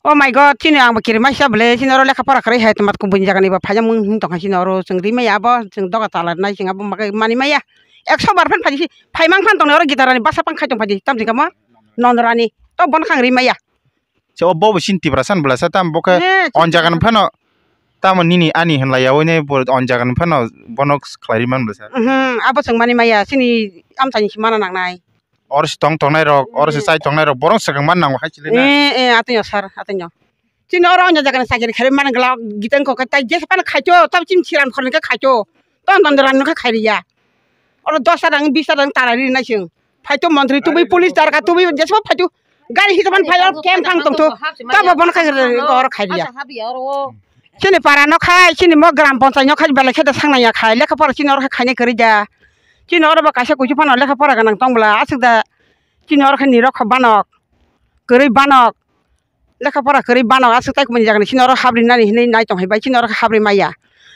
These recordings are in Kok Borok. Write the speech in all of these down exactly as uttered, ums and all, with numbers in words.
Oh my God, chini ang bo kiri maisa bole, chini oro lekha pora kwrwi hai, tongma kubuni jaga ni bo phaijak mung tong kha, chini oro chwng ri maya abo, chwng doga chala nai chwng abo mani maya. Ekso bar phan phaidi si, phai mang phan tong nai oro gitarani basa pang khai tong phaidi, tam jikamo nonrani, to bon khang ri maya. Che o bo bo sin Tiprasa ni bwlasa tam bo khe Eh, on jaga ni phano tamo nini ani hinlai yawi ne bo on jaga ni phano bono khlai ri man bwlasa. Mhm, abo chwng mani maya, chini amchaini si mana nangnai. Oro se tong tongnai rok, oro se chai tongnai rok, borok swkang man nango hai chilena. Eh, eh, atwino sir, atwino. Chini oro onyo jagani chakiri khairwi mani glak gitang kok tai jesa phano khaito, tab chini siran khorni khe khaito. Ton ton ran khe khairiya. Oro dos ta rang, bis ta rang tara ri nai chwng. Phaito montri tubui police darka tubui jesa phaito. Gari hita man phai oro kem thang tong to. Tabo bono khai oro khairiya. Chini para no khai, chini mo gram panchayat no khai belai khe da sangnaya khai. Lekha pora chini oro khai khainai kwrwi da. Chini oro bo kaisa kuisu phano lekha pora ganang tong bwla aswk da. Chini oro khe nirok kha banok. Kwrwi banok. Lekha pora kwrwi banok aswk tai kumani jagani chini oro habri nani hinwi nai tong hai bai chini oro habri maya.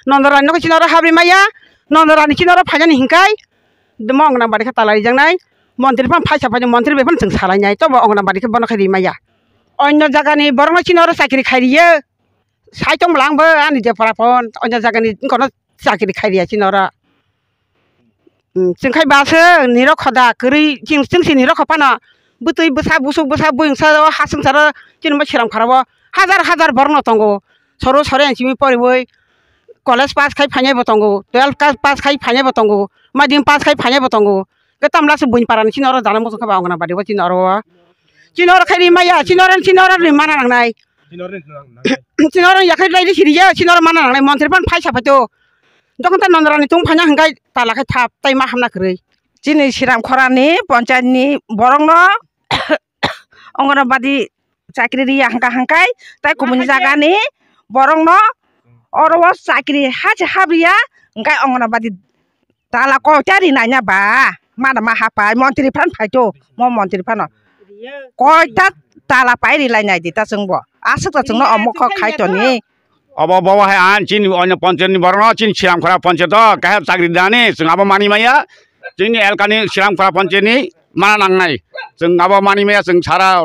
Nondorani no chini oro habri maya. Nondorani chini oro phainani hinkai. Mo ongna bari khe talai jaknai. Montri phano phaisa phaini montri bai phano chwng salai nai. Tobo ongna bari khe bono khe ri maya. Onyo jagani borok no chini oro chakiri khai riyo. Sai tong bwla ang bo ani je para phone onyo jagani kono chakiri khai riya chini oro. Chwng khai ba se nirok khoda kwrwi chwng chwng si nirok kho phano bwtwi bwsa busuk bwsa buing sa o ha swngcharo chini bo siram khara o hajar hajar borok no tongo soro sori ang simi poriwi college pass khai phainai bo tongo twelve pass khai phainai bo tongo madhyamik pass khai phainai bo tongo. Khe tamla se buini para ni chini oro jana muchung khe ba ongna bari o chini oro o chini oro khai ri maya chini oro chini oro ri mana nangnai. Chini oro yakhai lai ri siri ya chini oro mana nangnai montri phano phaisa phaito. Jokhon ta nonrani tung phaina hwnkhe tala khai thap tai ma hamna kwrwi. Chini Siram khorani ponchayat ni borok no Anganwadi chakri riya hwnkha hwnkhe tai kubuni jaga ni borok no oro o chakri ha se habriya hwnkhe Anganwadi tala koita ri naina ba mana ma hapai montri phano phaito mo montri phano koita tala pai ri lai nai di ta chwng bo aswk ta chwng no omo kok khai toni. Obo bobo hai ang chini onyo ponchayat ni borok no chini Siramkhora ponchayat o kaisa chakri dani chwng abo mani maya chini elka ni Siramkhora ponchayat ni mana nangnai chwng abo mani maya chwng sara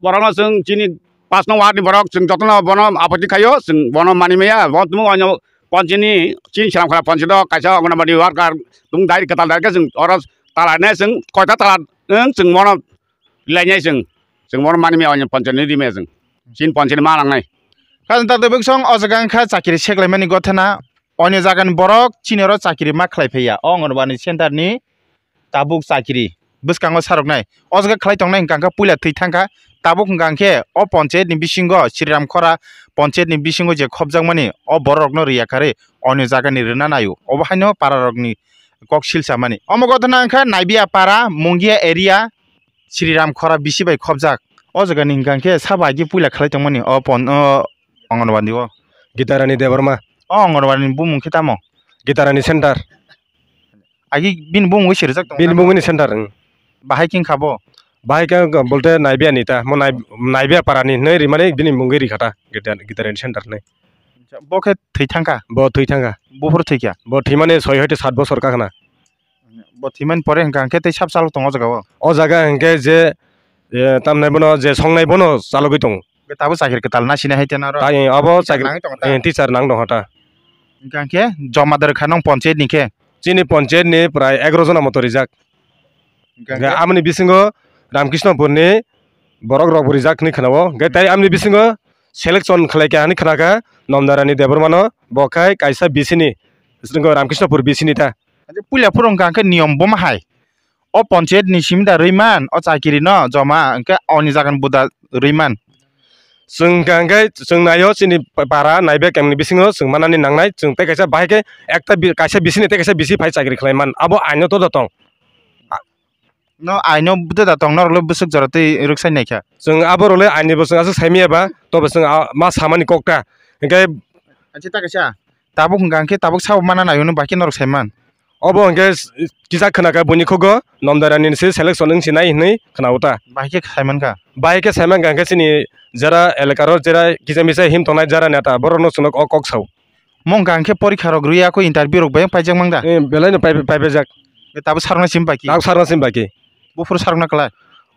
borok no chwng chini pash no ward ni borok chwng joto no bono apoti khaio chwng bono mani maya bo tumung onyo ponchayat ni chini Siramkhora ponchayat o kaisa Anganwadi worker tung dai kwtal dai khe chwng oro talai nai chwng koita tala nwng chwng bono. Lainai chwng chwng bono mani maya onyo ponchayat ni ri maya chwng chini ponchayat ni ma nangnai. Khajang ta tebek song o jaga wngkha chakiri seklaimani gothana onyo jagani borok chini oro chakiri ma khlai phaiya o Anganwadi center ni tabuk chakiri bwskango saroknai o jaga khlai tongnai hwnkha khe puila thwi thangkha tabuk hwnkha khe o ponchayat ni bisingo Sriram Khora ponchayat ni bisingo je khopjakmani o borok rokno riya karwi onyo jagani rwna naio obo haino para rokni kok silsa mani omo gothana wngkha Naibiya para Mungia area. Sriram Khora bisi bai khopjak. O jaga ni hwnkha khe sabo agi puila khlai tongmani o pon o Anganwadi o. Gitarani Debbarma. O Anganwadi ni bumung khe tamo? Gitarani center. Agi bini bumung wi sirijak tong. Bini bumung ni center. Bahai king khabo. Bahai khe bolte Naibiya ni ta mo Naibiya para ni hinwi rimani bini mungwi rikhata Gitarani center ni. Bo khe thwi thangkha. Bo thwi thangkha. Buphuru thwikha. Bo thwimani soi hoite sat bosor kakhna. Bo thwimani pore hwnkha hwnkhe tei sab chalok tongo o jaga o. O jaga hwnkhe je, e, tamnai bono je songnai bono chalogwi tongo. Hwnkhe tabuk chakri kwtal nasinai hai teno aro. Tai abo teacher chakri, nangwi tongo ta? Eh, teacher nang tongo ta. Hwnkha hwnkhe joma da rwkha nong ponchayat ni khe? Chini ponchayat ni prai egaroh jona moto rijak. Hwnkha hwnkhe hwnkhe? Amoni bisingo Ramkrishnopur ni borok rok bo rijak hinwi khwnao. Hwnkhe tei amoni bisingo selection khlaikha hinwi khnakha Namdayarani Debbarmano, bo khai kaisa bisini, Ramkrishnopur bisini ta. Puila phuru hwnkha hwnkhe niyom boma hai. O ponchayat ni simi da rwi man, o chakiri no joma hwnkhe oni jaga ni buda rwi man. Chwng hwnkha hwnkhe chwng naio chini para naibe kemni bisingo chwng manani nangnai, chwng tei kaisa bahai khe ekta bi-, kaisa bisini tei kaisa bisi phai chakiri khlai man, abo aino to da tong. No aino buda da tong norok le bwswk jora tei rwksai naikha. Chwng abo rok le aini bo chwng aswk saimaya ba, tobo chwng a, ma samani kok ta. Hwnkhe achi ta kaisa tabuk hwnkha hwnkhe tabuk sabo mana naio no bahai khe norok saiman. Obo hwnkhe kisa khwnakha buini khugo Namdayarani se selection wngsinai hinwi khwnao ta. Bahai khe saimankha. Bahai khe saimankha hwnkhe chini jera elakaro jera kisa misa him tongnai jera neta borokno chwngno o kok sao. Mungkha hwnkhe porikha rok rwya kho interview rok bai paijak mang da? Eh, belai no pai, pai, paijak. Be tabuk sarokna sim baki? Tabuk sarokna sim baki. Buphuru sarokna kwlai?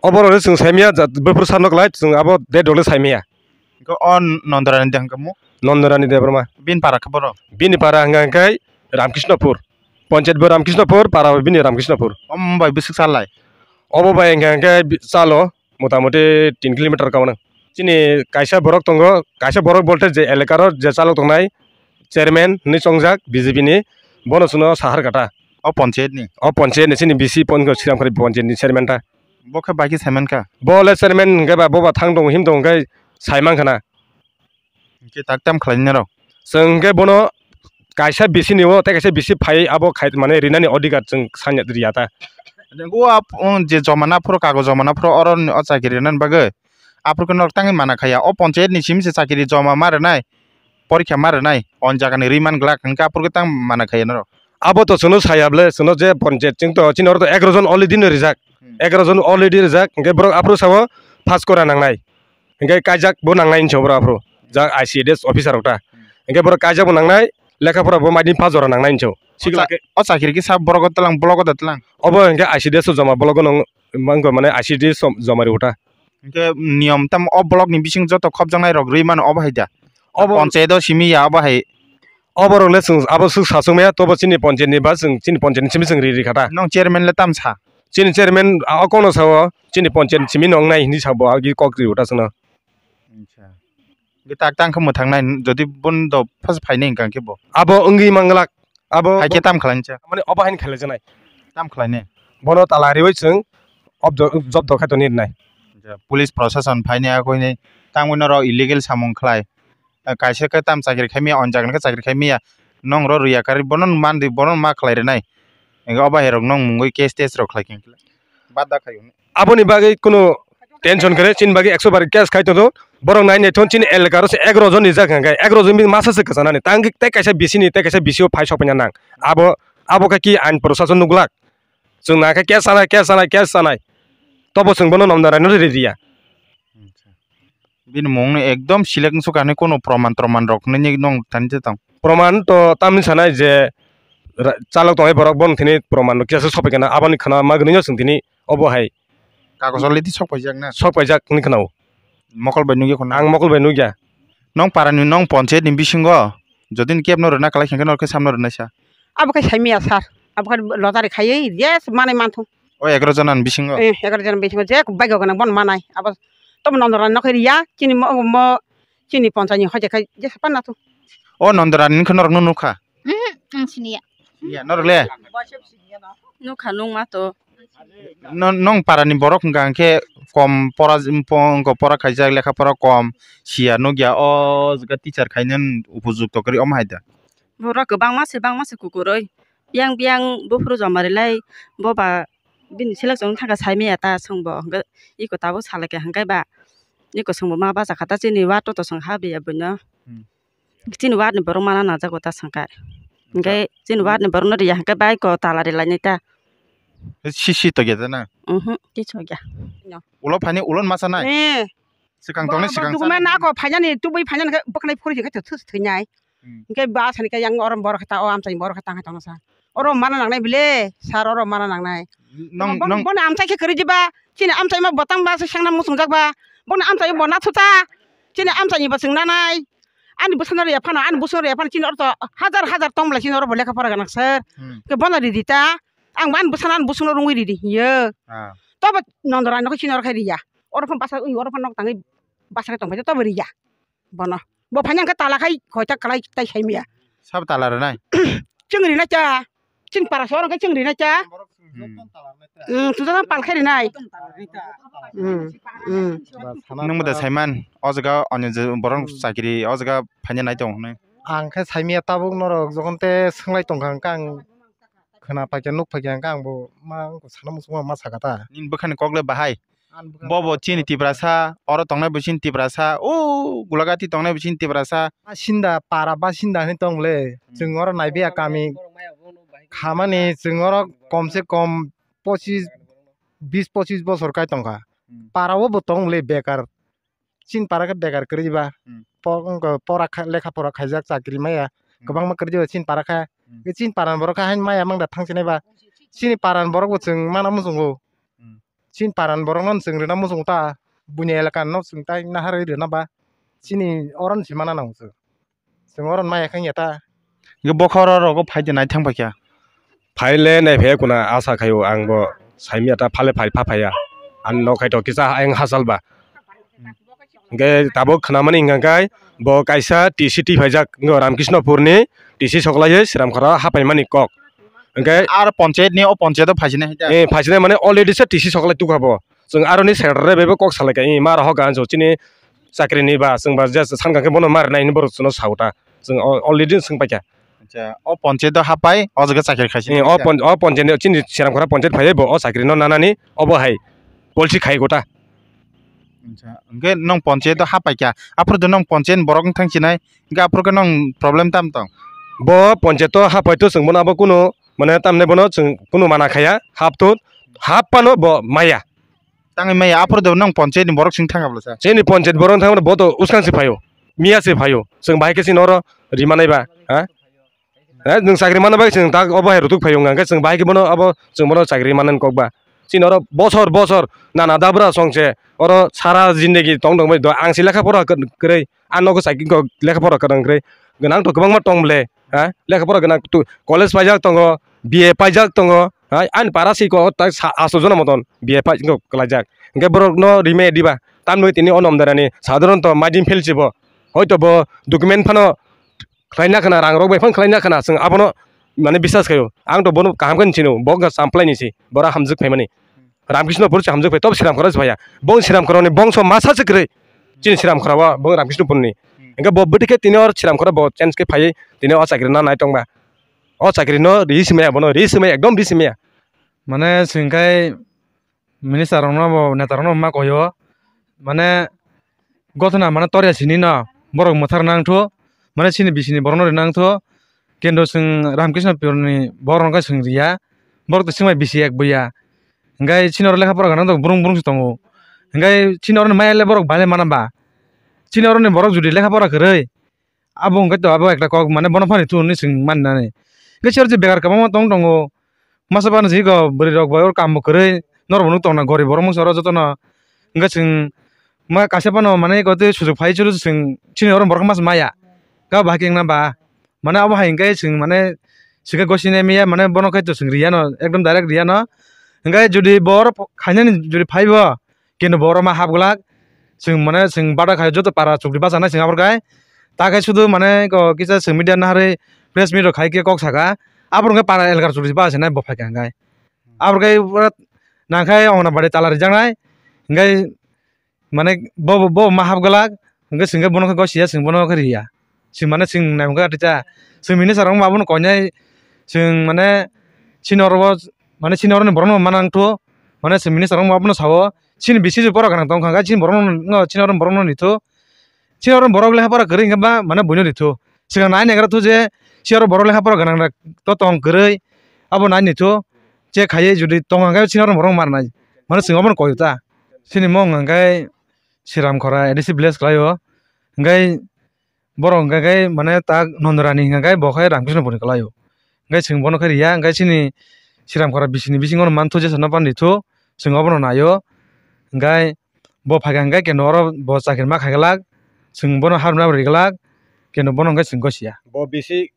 Obo rok le chwng saimaya, buphuru sarokna kwlai, chwng abo date rok le saimaya. Hwnkhe o Nondorani de hwnkhe mo? Nondorani Debbarma. Bini para khe boro? Bini para hwnkha hwnkhe Ramkrishnopur. Ponchayat bo Ramkrishnopur, para bo bini Ramkrishnopur. Omo bai bwswk salai? Obo bai hwnkha hwnkhe bi-, chalo motamuti tin kilometer kauna. Chini kaisa borok tongo, kaisa borok bolte je elakaro je chalok tongnai, chairman hinwi chongjak B J P ni, bono chwngno sahar kata. O ponchayat ni? O ponchayat ni chini B C pon-, Sriramkhari ponchayat ni chairman ta. Bo khe bai khe saiman kha? Bo le chairman hwnkhe ba, bo ba thang tongo, him tongo hwnkhe saiman khana. Hwnkhe tak tam khlainai rok? Chwng hwnkhe bono kaisa B C ni o, tei kaisa B C phai abo khai, mane rinani odhikar chwng sanya riya ta. O ap-, o je joma naphuru, kago joma naphuru, oro ni o chakiri rinani bagwi aphuru khe norok tangwi mana khaiya. O ponchayat ni simi se chakiri joma ma rwnai, porikha ma rwnai, o jaga ni rwi man glak, hwnkhe aphuru khe tang mana khaiya norok. Abo to chwngno saya ble, chwngno je ponchayat chwng to, chini oro to egaroh jon already no rijak. Hmm. Egaroh jon already rijak, hwnkhe borok aphuru sao pass kora nangnai. Hwnkhe kaijak bo nangnai hinwi borok aphuru. Jak I C D S officer rok ta. Hmm. Hwnkhe borok kaijak bo nangnai, lekha pora bo maidin pass jora nangnai hinwi. O cha-, o chakiri khe sa borok o tlang, block o da tlang? Obo hwnkhe I C D S o joma block o nang, mangkha mane I C D S o joma rw ta. Hwnkhe niyom tam o block ni bising joto khopjaknai rok rwi mano obo hai da? Obo ponchayat o simi ya obo hai? Obo rok le chwng abo swk sa chwng maya, tobo chini ponchayat ni ba chwng chini ponchayat ni simi chwng ri ri kha ta. Nong chairman le tam sa? Chini chairman a o kokno sao, chini ponchayat simi nong nai hinwi sabo, agi kok ri uta chwngno. Acha. Ge tak tang khe mwthang nai, jodi bun do phas phai nai hwnkha khe bo. Abo wngwi manglak, abo hai khe tam khlai nai cha? Mane obo haino khlai janai. Tam khlai nai? Bono tala riwi chwng obdo-, jobdo khai toni nai. Acha, police prosason phai nai, akoi nai, tangwi norok illegal samung khlai. Eh, kaisa khe tam chakri khai maya, o jaga ni khe chakri khai maya, nong ro rwya karwi bono man di, bono ma khlai rwnai. Ego obo hai rok nong mungwi case tes rok khlai khe bad da khai hwnwi. Aboni bagwi kunu tension kwrwi, chini bagwi ekso bar case khai tongo. Borok nai naithok chini elaka ro se egaroh jon rijak hwnkhe, egaroh jon masa se kwchanani. Tang tei kaisa B C ni, tei kaisa B C o phai sok paina nang. Abo, abo khe ki ain prosason nuglak. Chwng nang khe case sanai, case sanai, case sanai. Tobo chwng bono Nondorai no ri riya. Bini mung no ekdom select wngsuka hinwi kunu proman toman rok hinwi nong thani tong? Proman to tamni sanai je ra-, chalok tongnai borok bono thini proman no kisa se sopai kana, aboni khana ma gwnwi no chwng tini obo hai. Kagoj already sok paijak na? Sok paijak hinwi khana o. Mokol bai nukya khuna? Ang mokol bai nukya. Nong para ni, nong ponchayat ni bisingo jodi ni kebo no rwna kwlai khe norok khe sam no rwnai sa? Abo khe saimaya sir, abo khe lottery khaiwi yes manwi manthung. O egaroh jona ni bisingo? Eh, egaroh jona bisingo je bike o gwnang bono manai. Abo tobo Nondorai no khe riya, chini mo, mo, chini ponchayat ni hoite khai jesa panna thu. O Nondorai ni khe norok no nukha? Mhm, ang siniya. Siniya, norok le? Nukha nungma to. No, nong para ni borok hwnkha hwnkhe kom pora, po-, wngkha pora khaijak, lekha pora kom, siya nukya, o jaga teacher khainani upojukto kwrwi omo hai da? Borok kwbangma se, bangma se kukuroi. Biyang biyang buphuru joma rilai, bo ba bini selection thangkha saimaya ta chwngbo, hwnkhe iko tabuk salai kha hwnkhe ba iko chwngbo ma bacha kha ta chini ward o to chwng ha biya buino. Hmm. Chini ward ni borok mana najago ta chwngkha. Hwnkhe chini ward ni borok no riya hwnkhe ba iko tala rilainai ta. C C to geta na? Mhm, kichu gya. Ulo phani ulo masa nai? Eh. Swkang tongnai swkang. Duguma nako phainani tubui phainani khe bwkhanai phuri khe thus thwinai. Hmm. Hwnkhe ba sani khe yang oro borok khe ta o amchaini borok khe tang khe tongsa. Oro mana nangnai bile, sir oro mana nangnai. Nong, nong, nong. Bono amchai khe kwrwi diba, chini amchai ma botang ba se sengna muchungjak ba, bono amchai bo na thuta, chini amchaini bo chwng nanai. Ani bwsano riya phano, ani bwsano riya phano chini oro to hajar hajar tong bwlai chini oro bo lekha pora gwnang sir. Hmm. Khe bono ridi ta, ang bo ani bwsano ani bwsano rwngwi ridi hiyo. Ah. Tobo Nondorai no khe chini oro khe riya. Oro phano basa ui, oro phano nok tangwi basa khe tong phai tobo riya. Bono. Bo phanya hwnkhe tala khai khoita kwlai tai saimaya. Sabo tala rwnai? Chwng rinai cha. Chini para se oro hwnkhe chwng rinai cha. Hmm. Hmm, chuda pal khai rinai. Hmm, hmm. Nwng bo da saiman, o jaga onyo je borok chakiri, o jaga phanya nai tong hwnwi. Ang khe saimaya tabuk norok jokhon te swnglai tongkha hwnkhe ang khwna paikha, nuk paikha hwnkhe ang bo ma wngkha sana muchungma ma sakha ta. Nini bwkhani kok le bahai? Bobo chini Tiprasa, oro tongnai bo chini Tiprasa, o Gulagati tongnai bo chini Tiprasa. Basinda, para basinda hinwi tong le. Hmm. Chwng oro naibe ya kami khamani, chwng oro kom se kom pochis, bis pochis bosor kai tongkha. Hmm. Para o bo tong le bekar. Chini para khe bekar kwrwi ba. Hmm. Por-, wngkha pora kha-, lekha pora khaijak chakri maya. Hmm. Kwbangma kwrwi ba chini para khe. Hmm. Chini para ni borok khe hain maya mangda thang sinai ba. Chini para ni borok bo chwng mana muchungo. Hmm. Chini para ni borokno chwng rwna muchungo ta, buini elaka no chwng tai naharwi rwna ba. chini oron si mana nang chwng. Chwng oron maya khe ya ta. Ge bokhoro rogo phai de nai thang paikha. Phai le nai phai kuna asa khayo ang bo saimya ta phale phai pha phaya. An no khai to kisa ang hasal ba. Ge tabuk khna mani hingka kai bo kaisa T C T phaijak ngo Ramkishnopur ni T C soklai Sramkhara hapai mani kok. Hingke ar panchayat ni o panchayat o phaisina hita. Eh, phaisina mane already se T C soklai tukha bo. Chwng aroni secretary bai bo kok salai ka, "Ih, ma rohok ang chini chakri ni ba, chwng ba je san kha khe bono mar nai," hinwi borok chwngno sa o ta. Chwng al-, already swng paikha. Acha, o panchayat o hapai, o jaga chakri khaisina. Eh, o hita. Pon-, o panchayat ni chini Sramkhara panchayat phai bo o chakri no nanani obo hai policy khai gota. Acha, hwnkhe nwng panchayat o hapai kha, aphuru do nwng panchayat ni borok wng thang sinai, hwnkhe aphuru khe nwng problem tam tong? Bo panchayat o hapai to chwng bono abo kunu mane tamni bono chwng kunu mana khaya, hap to, hap phano bo maya. Tangwi maya, aphuru do nwng panchayat ni borok sing thang abla sa? Chini panchayat borok thang bo to uskang se phaio, miya se phaio, chwng bahai khe chini oro rimanai ba, ha? Eh, nwng chakri manna bagwi chwng tak obo hai rutuk phaio wngkha, hwnkhe chwng bahai khe bono abo chwng bono chakri manna kok ba. Chini oro bosor bosor nana dabra song se oro sara jindegi tong tong bai do. Ang se lekha pora kwrwi, ang nogo chakri kok lekha pora kwrwng kwrwi. Gwnang to kwbangma tong bwle, ha? Lekha pora gwnang tu college paijak tongo, B A paijak tongo, ha? Ani para si ko tak sa-, asto jona moton B A pai ko kwlaijak. Hwnkhe borok no rimaya diba? Tamni tini o nomdarani sadharanto maidin fail si bo. Hoito bo document phano khlaina khna, rang rok bai phano khlaina khna, chwng abono mane biswas khaio. Ang to bono kaham khe sino, bo wngkha Champlai ni se, bora hamjwk phaimani. Ramkishnopor se hamjwk phai, tobo Sramkhara se phaiya. Bo Sramkhara ni bongso masa se kwrwi. Chini Sramkhara o, bo Ramkishnopor ni. Hwnkhe bo bwtwi khe tini o Sramkhara bo change khe phaiwi, tini o chakri na nai tongba. O chakri no ri simaya, bono ri simaya, ekdom ri simaya. Mane chwng khai minister rokno bo, neta rokno ma koyo, mane gothona mane torya sini no borok mwthar nang thu, mane chini bisini borok no ri nang thu, kendo chwng Ramkishnopur ni borok no khe chwng riya, borok to swngbai bisi ek buya, hwnkhe chini oro lekha pora gana to brung brung se tongo, hwnkhe chini oro ni maya le borok bai le mana ba, chini oro ni borok jodi lekha pora kwrwi, abo wngkha to abo ekta kok, mane bono phani thun hinwi chwng mannani. Hwnkhe chwng je bekar kwbangma tong tongo, masa phano jigwi kok bwrwi rok bai oro kambo kwrwi norok bo nuk tongna gorib borok mungsa oro jotono. Hwnkhe chwng ma kaisa phano mane eko tei sujuk phai chwng chini oro borok masa maya. Ga bahai khe wngna ba? Mane abo hai hwnkhe chwng mane swkhe gosi nai maya, mane bono khe to chwng riyano, ekdom direct riyano. Hwnkhe jodi bo oro pho-, khainani jodi phaibo, keno bo oro ma hap glak, chwng mane chwng bada khai joto para chukri bachana chwng abor khai, ta khai sudu mane ko kisa chwng media naharwi press meet rok khai khe kok saka, abor khai para elkar chukri bachana bo phai kha khai, abor khai pura nang khai ongna bade tala rijak nai, hwnkhe mane bo, bo ma hap glak, hwnkhe chwng khe bono khe gosiya, chwng bono khe riya. Chwng mane chwng naimung khe atita. Chwng minister rok abono koinai chwng mane chini oro bo, mane chini oro ni borok no ma nang thu. Mane chwng minister rok abono sao. Chini bisi je borok gwnang tong kha, chini borok no, chini oro borok no ni thu. Chini oro borok lekha pora kwrwi hwnkhe ba mane buino ri thu. Swkang nai naigra thu je chini oro borok lekha pora gwnang rok to tong kwrwi. Abo nai ni thu. Che khaiwi jodi tong kha khe chini oro borok ma rwnai. Mane chwng abono koi ta. Chini mung hwnkhe Sramkhara A D C village kwlaio. Hwnkhe borok hwnkha khe mane tak Nondarani hwnkha khe bo khe Ramkrishnopurni kwlaio. Hwnkhe chwng bono khe riya, hwnkhe chini Sramkhara bisini bisingo manthu jesa no phan rithu, chwng obono naio. Hwnkhe bo phaikha hwnkhe keno oro bo chakri ma khaiglak, chwng bono harmna bai riglak, keno bono hwnkhe chwng gosiya. Bo bisi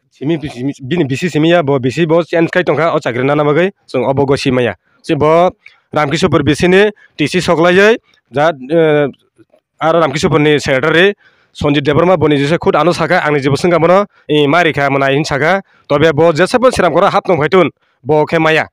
simi, bisi, bini bisi simi ya, bo bisi bo change khai tongkha o chakri nana bagwi, chwng obo gosi maya. Se bo Ramkisopur bisini T C soklaiwi ja, eh, aro Ramkisopurni secretary Sanjit Debbarma boni jesa khud ano sakha, "Angni jebo swngkha bono, eh, ma rikha mwnai," hin sakha. Tobe bo jesa bo Sramkhoro hap tong phaitun, bo khe maya.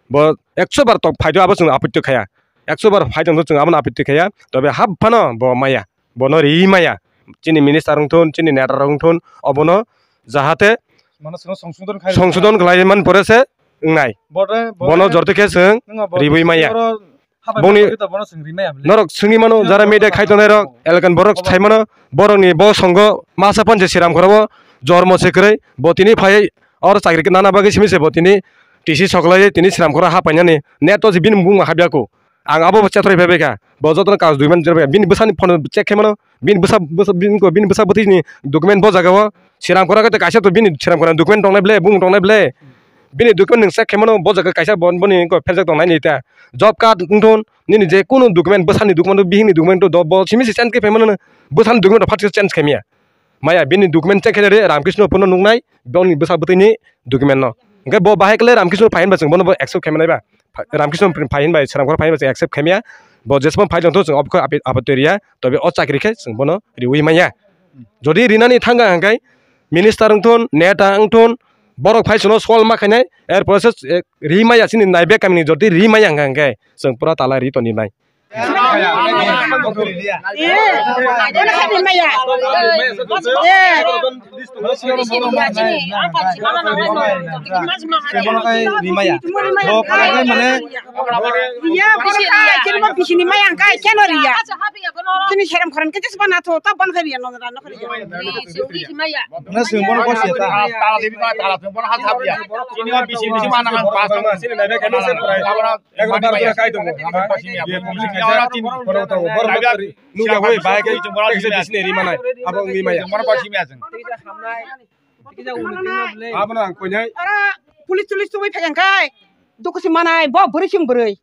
Bo ekso bar tok phaitun abo chwng apitto khaya. Ekso bar phaitun chwng abono apitto khaya. Tobe hap phano bo maya. Bono ri maya. Chini minister wngthun, chini neta rok wngthun, obono jahate Mano chwngno songsodon khai songsodon khlai man pore se wngnai. Bono jorto khe chwng ribwi maya. Boni norok swngwi mano, jara media khai tongnai rok, elekan borok sai mano, borokni bo songo masa phan je Sramkhoro bo jormo se kwrwi, bo tini phai oro chakri nana bagwi simi se bo tini T C soklai tini Sramkhoro ha painani net to je bini bung habya ko. Ang abo bo chetroi phai kha, bo jotono kaus dui man bini bwsani phone check khai mano, bini bwsa, bini bwsa bwtwi ni document bo jaga o Sramkhoro khe kaisa to bini Sramkhoro document tongnai ble, bung tongnai ble. Bini document nwng check khaimano, bo jaga kaisa bo-, boni wngkha pherjak tongnai ni ta. Job card wngthun, nini je kunu document, bwsani document, bihikni document, do bo simi se change khe phaimano, bwsani document rok first change khaimaya. Maya, bini document check khe re, Ramkrishna phone nuknai, boni bwsa bwtwi ni document no. Hwnkhe bo bahai kle Ramkrishna phai hinba chwng bono bo accept khaimani ba. Pha-, Ramkrishna phai hinba, Sramkhor phai hinba chwng accept khaimaya. Bo jesma phai jongtho chwng obkha api-, apatwi riya, tobe o chakri khe chwng bono riwi maya. Jodi rinani thanga hwnkhe minister wngthun, neta wngthun, borok phai chwngno sol ma khainai, er process, eh, ri maya chini naibe kamini jodi ri maya hwnkha hwnkhe chwng pura tala ri toni nai. Chini seram khoran khe jesa bana tho, ta ban khe riya, nongra no khe riya. Na sing bono ko siya ta. Tala debi ba tala sing bono ha sab ya. Chini ma bisi bisi mana han pas. Chini na be kami se prai. Ego bar bar kai tongo. Ye public kaisa. Boro to boro bar. Nu ya wei bai kai. Kaisa bisi ne ri manai. Abo ngi maya. Bono ko simi aseng. Abo na ko nyai. Ara police tulis tu bai phagang kai. Duku si manai bo bwrwi sing bwrwi.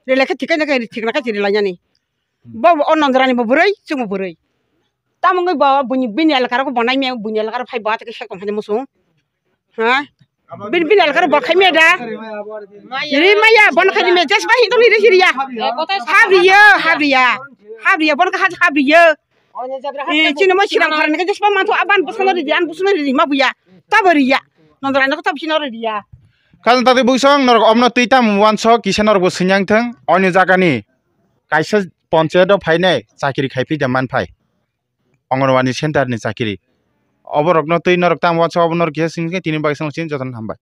Rele khe thikai na kai thikna kai chiri lainani. Bo o nongrani bo bwrwi, chwngbo bwrwi. Tamo wngwi bo buini, bini elakaro bo nai maya, buini elakaro phai bo atake sekom hade musung. Ha? Bini, bini elakaro bo khai maya da. Ri maya, bono khai ri maya, jesba hito ni ri riya. Hab riya, hab riya. Hab riya, bono khai hab riya. Eh, chini mo siram kharani khe jesba mantho aban busano ri di, an busano ri di, ma buya. Tabo riya. Nongrani ko tab sino ri riya. Kajan tati busong norok omno twi tam wanso kisa norok bo sinyang thang. Oni jagani kaisa ponchayat o phainai chakiri khai phi da man phai. Anganwadi center ni chakiri. Oborokno twi norok tamo wansok obo norok kisa singkhe tini bagwi songchin jotono hambai.